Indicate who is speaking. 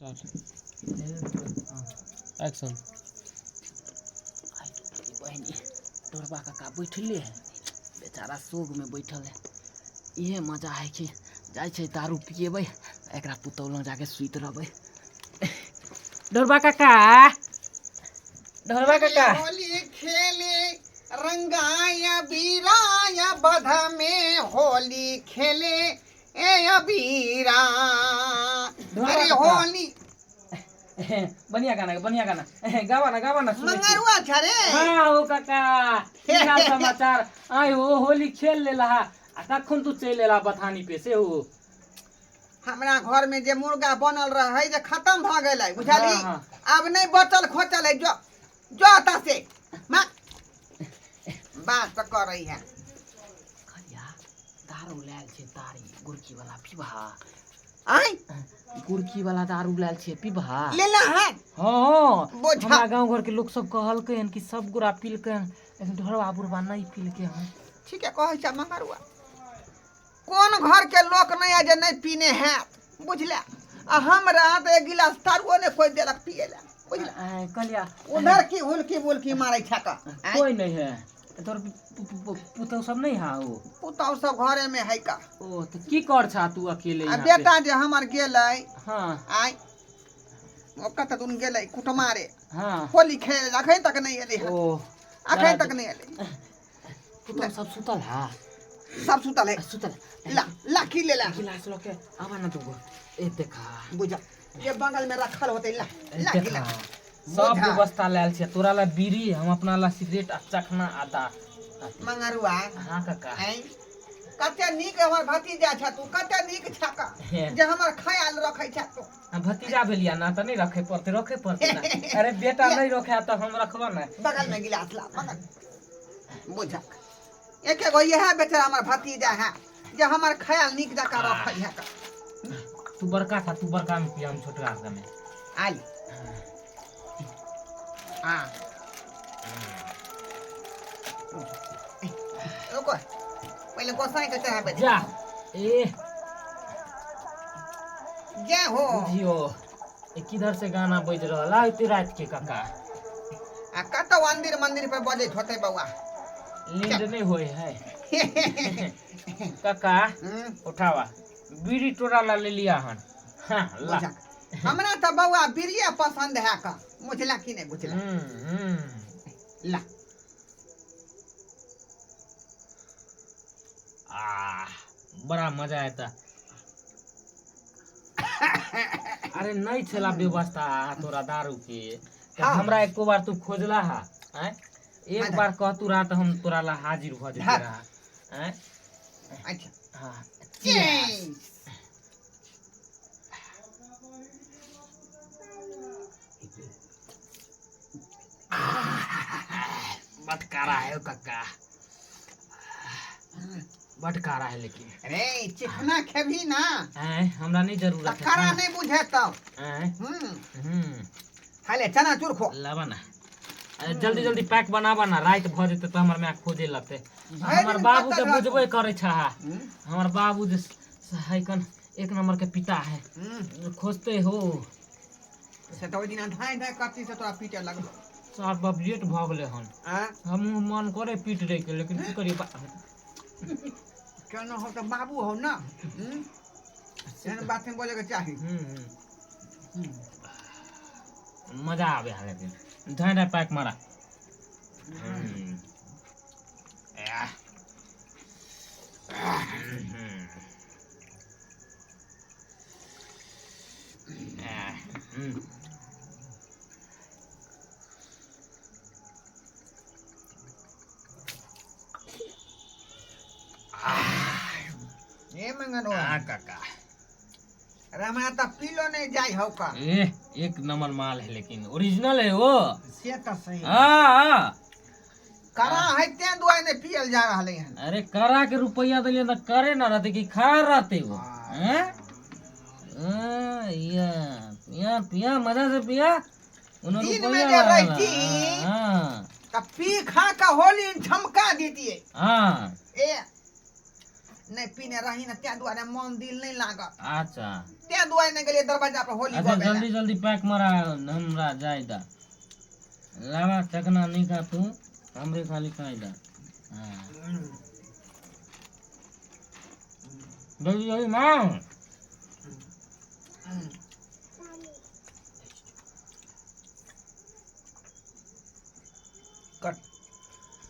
Speaker 1: Action.
Speaker 2: बहिनी ढोरबा काका बैठले है, बेचारा शोक में बैठल है। इहे मजा है कि जाइ छै दारू पिएबै, एकरा पुतौह लग जाके सुति रहबै। ढोरबा काका, ढोरबा काका,
Speaker 3: होली खेले रंगाया बीराया बध में होली खेले ए अबीरा। अरे होली
Speaker 2: बढ़िया गाना, बढ़िया गाना गावा ना, गावा ना, सुनै छी।
Speaker 3: मंगरुआ छ रे।
Speaker 2: हाँ हो काका, की हाल समाचार? आय हो होली खेल लेला आ कखन तू चलि एला बथानी पे से हो?
Speaker 3: हमरा घर में जे मुर्गा बनल रहे जे खत्म भ गेलै, बुझली?
Speaker 2: हाँ, हाँ।
Speaker 3: अब नहीं बचल खोचल है, जो जो आता से मां बात तो कर रही है।
Speaker 2: खरिया दारू लायल छै, तारी गुड़की वाला पीबा।
Speaker 3: आय
Speaker 2: गुड़की वाला दारू लायल छै, पीबा
Speaker 3: लेला है।
Speaker 2: हाँ,
Speaker 3: बोझा।
Speaker 2: हमरा गांव घर के लोग सब कहलकै हन कि सब गोरा पीलकै हन, लेकिन ढोरबा बुढ़बा नहीं पीलकै हन।
Speaker 3: ठीक है कहै छ मंगरुआ, कोन घर के लोक नहीं है जे नहीं पीने है, बुझला? आ हमरा तो एक गिलास दारुओ नहीं कोई देलक पिए ला, बुझला?
Speaker 2: आय, कहलिया
Speaker 3: उधर की हुलकी बुलकी मारै छ का। आय,
Speaker 2: कोई नहीं है तोर पुतहु सब नहीं है? ओ
Speaker 3: पुतहु सब घरे में है का।
Speaker 2: ओ तो की कर छा तू अकेले
Speaker 3: आ
Speaker 2: यहाँ पे?
Speaker 3: बेटा जे हमर गेलै।
Speaker 2: हाँ।
Speaker 3: आय ओकर तऽ दुनू गेलै कुटमारे।
Speaker 2: हाँ।
Speaker 3: होली खेले अखन तक नहीं एलै हन।
Speaker 2: ओ
Speaker 3: अखन तक नहीं एलै।
Speaker 2: पुतहु सब सुतल है?
Speaker 3: सब सुतल है।
Speaker 2: सुतल।
Speaker 3: ला ला की ले ला
Speaker 2: गिलास लऽ के आबा ना दूगो ए देखा।
Speaker 3: बुझ जे बगल में रखल होतै ला
Speaker 2: ए
Speaker 3: ला
Speaker 2: देखा
Speaker 3: गिलास।
Speaker 2: सब
Speaker 3: बुझा।
Speaker 2: व्यवस्था लायल छै, तोरा ला बीड़ी, हम अपना ला सिगरेट आ चखना आदा।
Speaker 3: मंगरुआ।
Speaker 2: हाँ काका।
Speaker 3: आँय, कते नीक हमर भतीजा छ तू, कते नीक छ का जे हमर ख्याल रखै छ तू।
Speaker 2: आ भतीजा भेलिया ना तऽ नहीं रखे पड़ते, रखे पड़ते ना। अरे बेटा नहीं रखे तऽ हम रखबा ना।
Speaker 3: बगल में गिलास ला बगल। बुझक एके गो इएह बेचारा हमर भतीजा है जे हमर ख्याल नीक जकाँ रखै है का।
Speaker 2: तू बड़का था, तू बड़का में पिया, हम छोटका में।
Speaker 3: आली। हाँ। रुको, पहले गोसाई के चढ़ाबे दे।
Speaker 2: जा ए
Speaker 3: जा हो।
Speaker 2: बुझियो ए किधर से गाना बज रहल है इतनी रात के काका?
Speaker 3: आ कतौ मंदिर मंदिर पे बजैत होतै बौआ।
Speaker 2: नींद नहीं होए है काका? उठावा बीड़ी तोरा ला ले लिया हन। हाँ ला।
Speaker 3: बुझक हमरा तऽ बौआ बीड़िए पसंद है का, बुझला कि नहीं बुझला? ला।
Speaker 2: आ बड़ा मजा आता। अरे नहीं छला व्यवस्था तोरा दारू के।
Speaker 3: हाँ।
Speaker 2: हमरा एको बार तू खोजला हा? आँय? एक
Speaker 3: हाँ।
Speaker 2: बार कह तू रहा तऽ हम तोरा ला हाजिर भऽ जेते
Speaker 3: हाँ।
Speaker 2: रहा। आँय?
Speaker 3: अच्छा।
Speaker 2: हाँ।
Speaker 3: Cheers।
Speaker 2: बटकारा है काका, बटकारा है लेकिन।
Speaker 3: अरे चिकना खेबही ना।
Speaker 2: आँय, हमरा नहीं जरूरत है।
Speaker 3: करा नहीं बुझे तब।
Speaker 2: आँय?
Speaker 3: हाले चना चूर खो।
Speaker 2: लाबा ना। अरे जल्दी जल्दी पैक बनाबा ना, राति भऽ जेतै तऽ हमर माय खोजे लगतै।
Speaker 3: भरि
Speaker 2: हमर
Speaker 3: दिन
Speaker 2: बाबू
Speaker 3: कतऽ
Speaker 2: के
Speaker 3: रहत?
Speaker 2: बुझबे करै छह। हमर बाबू जे है कन एक नंबर के पिता है। खोजते हो।
Speaker 3: से तऽ ओहि दिना धाँइ धाँइ करती से तोरा पीटे लगलो।
Speaker 2: साफ बाप लेट भऽ गेलै हन।
Speaker 3: आँ?
Speaker 2: हमहूँ मन करे पीट दै के, लेकिन की करियै
Speaker 3: केना हो तऽ बाबू हो ना। एहन बात नहीं बोले के चाही।
Speaker 2: मजा आवे है लेकिन धाँइ धाँइ पैक मारा। आह। आह,
Speaker 3: ए मंगनवा।
Speaker 2: हाँ काका।
Speaker 3: अरे हमरा तऽ पीलो नहीं जाइ हौ का।
Speaker 2: ए एक नंबर माल है लेकिन ओरिजिनल है वो।
Speaker 3: से तऽ सही।
Speaker 2: हाँ हाँ।
Speaker 3: करा है तें दुआरे नहीं पियल जा रहलै हन।
Speaker 2: अरे करा के रुपया दिलियै तऽ करे ना रहते कि खा रहते वो। हैं? हाँ, या पिया पिया मजा से पिया। उन्होंने
Speaker 3: दिन में
Speaker 2: रुपया
Speaker 3: जे
Speaker 2: वाला।
Speaker 3: रहती,
Speaker 2: हाँ।
Speaker 3: तऽ पी खा के होली झमका देतियै।
Speaker 2: हाँ।
Speaker 3: ए नहि पीने रही ने तें दुआरे मन दिल नहि लागत।
Speaker 1: अच्छा।
Speaker 3: तें दुआरे नहि गेलियै दरवाजा पर होली
Speaker 1: अच्छा
Speaker 3: गबै लए।
Speaker 1: जल्दी जल्दी पैक मारा, हमरा जाय दा। लावा चकना नहीं खा तू, हमरे खाली खाई दा। हाँ। जल्दी जल्दी मार।
Speaker 3: कट।